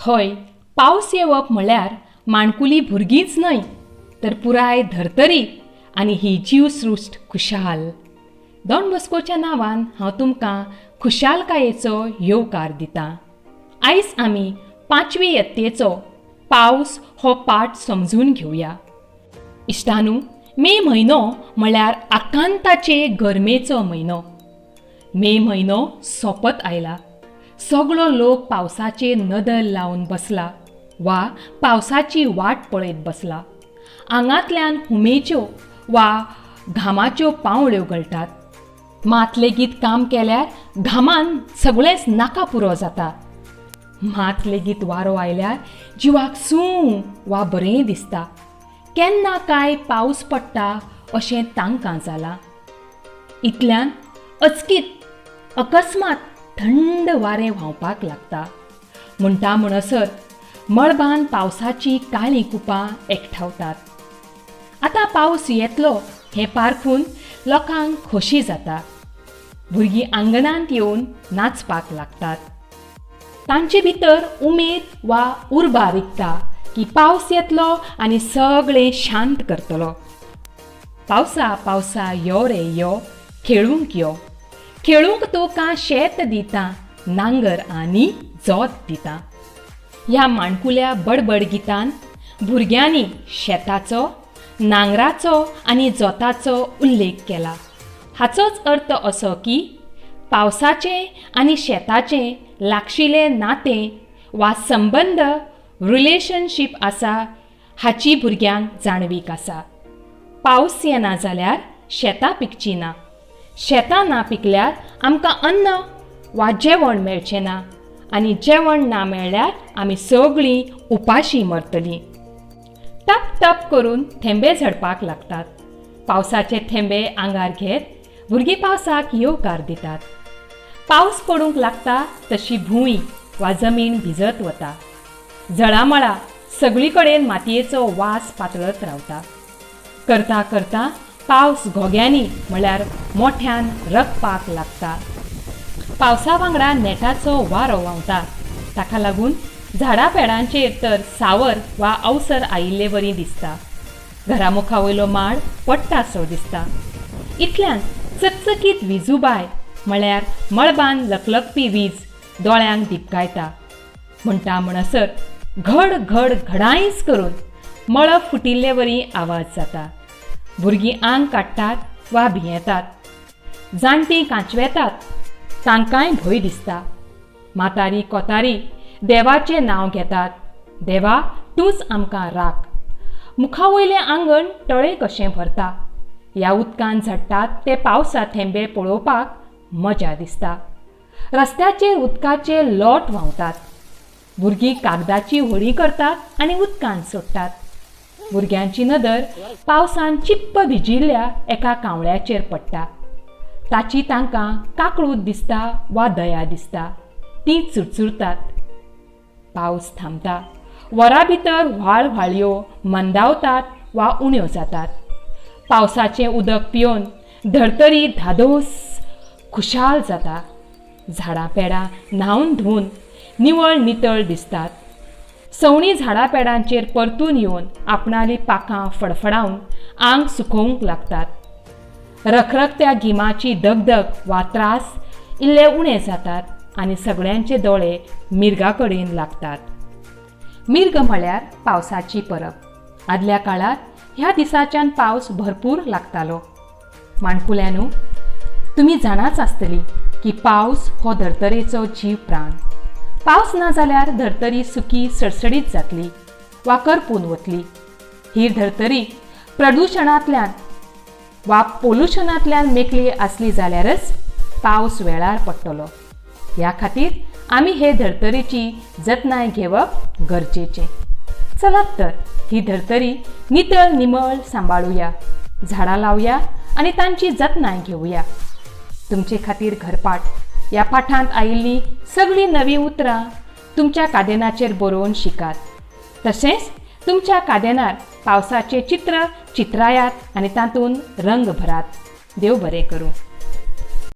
हय, पावस येवप म्हळ्यार माणकुलीं भुरगींच न्हय तर पुराय धर्तरी आनी ही जीवसृश्ट खुशाल. डॉन बॉस्कोच्या नांवान हांव तुमकां खुशालकायेचो येवकार दितां. आयज आमी पांचवी यत्तेचो पावस हो पाठ समजून घेवया. इश्टानू, मे म्हयनो म्हळ्यार आकांताचे गरमेचो म्हयनो. मे म्हयनो सोंपत आयला. सगळो लोक पावसाचेर नदर लावन बसला वा पावसाची वाट पळयत बसला. आंगांतल्यान हुमेच्यो वा घामाच्यो पावळ्यो गळटात. मात लेगीत काम केल्यार घामान सगळेंच नाका पुरो जाता. मात लेगीत वारो आयल्यार जिवाक सूं वा बरें दिसता. केन्ना काय पावस पडटा अशें तांकां जालां. इतल्यान अचकीत अकस्मात थंड वारें व्हांवपाक लागता. म्हणटा म्हणसर मळबान पावसाचीं काळीं कुपां एकठावतात. आतां पावस येतलो हें पारखून लोकांक खोशी जाता. भुरगीं आंगणांत येवन नाचपाक लागतात. तांचे भितर उमेद वा उर्बा रिगता की पावस येतलो आनी सगळें शांत करतलो. पावसा पावसा यो रे यो, खेळूंक यो, खेळूंक तुका शेत दिता, नांगर आनी जोत दिता. ह्या माणकुल्या बडबड गितान भुरग्यांनी शेताचो, नांगराचो आनी जोताचो उल्लेख केला. हाचोच अर्थ असो की पावसाचें आनी शेताचें लागशिल्लें नातें वा संबंद रिलेशनशीप आसा हाची भुरग्यांक जाणवीक आसा. पावस येना जाल्यार शेतां पिकचीं ना. शेतां ना पिकल्यार आमकां अन्न वा जेवण मेळचें ना आनी जेवण ना मेळ्ळ्यार आमी सगळीं उपाशीं मरतलीं. टप टप करून थेंबे झडपाक लागतात. पावसाचे थेंबे आंगार घेत भुरगीं पावसाक येवकार दितात. पावस पडूंक लागता तशी भूंय वा जमीन भिजत वता. जळामळा सगळी कडेन मातयेचो वास पातळत रावता. करता करता पावस घोग्यांनी म्हळ्यार मोठ्यान रकपाक लागता. पावसा वांगडा नेटाचो वारो व्हांवता. ताका लागून झाडां पेडांचेर तर सावर वा अवसर आयिल्ले वरी दिसता. घरा मुखा वयलो माड पडटासो दिसता. इतल्यान चकचकीत विजूबाय म्हळ्यार मळबान लकलकपी वीज दोळ्यांक दिपकायता. म्हणटा म्हणसर घड घड घडांयच करून मळब फुटिल्ले वरी आवाज जाता. भुरगीं आंग काडटात वा भियेतात. जाणटीं कांचवेतात, तांकांय भंय दिसता. म्हातारी कोतारी देवाचें नांव घेतात, देवा तूंच आमकां राख. मुखा वयलें आंगण तळें कशें भरता. ह्या उदकान झडटात ते पावसा थेंबे पळोवपाक मजा दिसता. रस्त्याचेर उदकाचे लोट व्हांवतात. भुरगीं कागदाचीं व्हडीं करतात आनी उदकांत सोडटात. भुरग्यांची नदर पावसान चिप्प भिजिल्ल्या एका कावळ्याचेर पडटा. ताची तांकां काकळूत दिसता वा दया दिसता. तीं चुरचुरतात. पावस थांबता. वरा भितर व्हाळ व्हाळयो मंदावतात वा उण्यो जातात. पावसाचें उदक पिवन धर्तरी धादोस खुशाल जाता. झाडां पेडां न्हावन धुवन निवळ नितळ दिसतात. सवणीं झाडां पेडांचेर परतून येवन आपणालीं पाखां फडफडावन आंग सुकोवंक लागतात. रखरखत्या गिमाची दगदग वा त्रास इल्ले उणे जातात आनी सगळ्यांचे दोळे मिर्गा कडेन लागतात. मिर्ग म्हळ्यार पावसाची परब. आदल्या काळार ह्या दिसाच्यान पावस भरपूर लागतालो. माणकुल्यांनो, तुमी जाणाच आसतली की पावस हो धर्तरेचो जीव प्राण. पावस ना जाल्यार धर्तरी सुकी सडसडीत जातली वा करपून वतली. ही धर्तरी प्रदुशणांतल्यान वा पोल्युशनांतल्यान मेकळी आसली जाल्यारच पावस वेळार पडटलो. ह्या खातीर आमी हे धर्तरेची जतनाय घेवप गरजेचें. चलात तर ही धर्तरी नितळ निमळ सांबाळुया, झाडां लावया आनी तांची जतनाय घेवया. तुमचे खातीर घरपाठ. ह्या पाठांत आयिल्लीं सगळीं नवीं उतरां तुमच्या कादेनाचेर बरोवन शिकात. तशेंच तुमच्या कादेनार पावसाचें चित्र चित्रायात आनी तातूंत रंग भरात. देव बरें करूं.